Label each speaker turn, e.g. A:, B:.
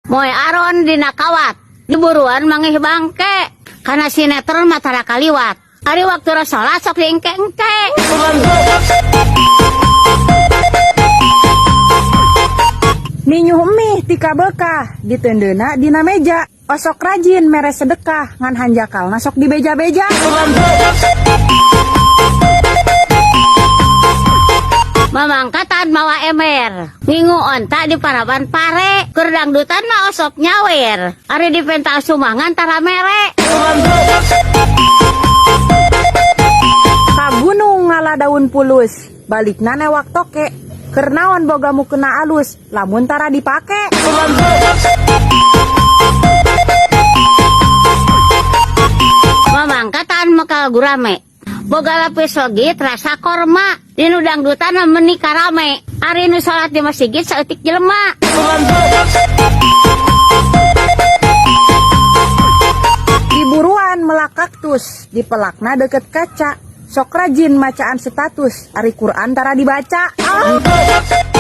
A: Moe aron dina kawat, diburuan manggih bangke. Kana sinetron mah tara kaliwat. Ari waktu sholat sok diengke-engke.
B: Ninyuh mie tika bekah, ditendeuna dina meja. Osok rajin mere sedekah, ngan hanjakalna sok dibeja-beja.
A: Mamangkatan mawa ember, ngingu onta di paraban pare, keur dangdutan mah osok nyawer. Ari dipenta sumbangan tara mere.
B: Ka gunung ngala daun pulus, balikna newak toke. Keur naon boga mukena alus, lamun tara dipake.
A: Mamangkatan mekal gurame. Boga lapis legit rasa korma, dinu dangdutan mah meuni karame. Ari nu salat di masjid saeutik jelema.
B: Diburuan melak kaktus, dipelakna deket kaca. Sok rajin macaan status, ari Quran tara dibaca. Ah.